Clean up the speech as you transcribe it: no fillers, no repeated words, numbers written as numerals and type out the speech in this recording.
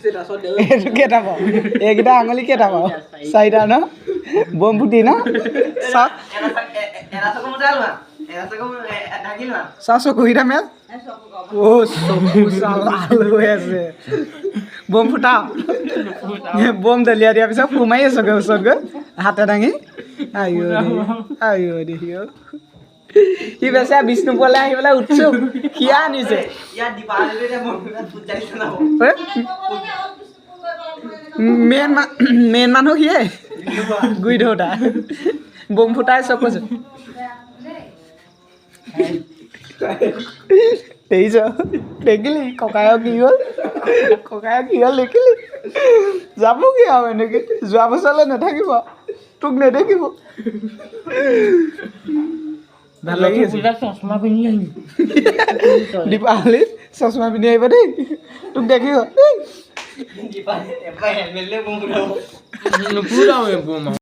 এইটো কেইটা পাওঁ? এইকেইটা আঙুলি কেইটা পাওঁ? চাৰিটা ন? বম ফুটি ন? চাওক। এটা চকু মুচা লোৱা, এটা চকু ঢাকি লোৱা। চা, চকুকেইটা মেল। অ', চকু চা, লাল হৈ আছে। বম ফুটা, বম দলিয়াই দিয়াৰ পিছত ফু মাৰি আছগৈ ওচৰত গৈ হাতে দাঙি। আইঅ দেহি, আইঅ দেহি অ'। সি বেচেৰা বিষ্ণুপুৰলৈ আহি পেলাই উৎসুক, সিয়া আনিছে। ইয়াত দীপাৱলীটো এতিয়া মোৰ ফুট জ্বালি জনাব। মেইন মানুহ সিয়ে, গুৰি ধৰোতা, বম ফুটাই চব কৈছো। দেখিছ, দেখিলি ককায়ক কি হ'ল? ককায়ক কি হ'ল দেখিলি? যাবগৈ আৰু এনেকৈ, যোৱা বছৰলৈ নাথাকিব, তোক নেদেখিব। ভাল লাগি আছে। চশমা পিন্ধি আহিম। দীপাৱলীত চশমা পিন্ধি আহিব দেই, তোক দেখিব দেই। দীপাৱলীত এবাৰ হেলমেট লৈ বম ফুটাব। নুফুটাওঁ বম।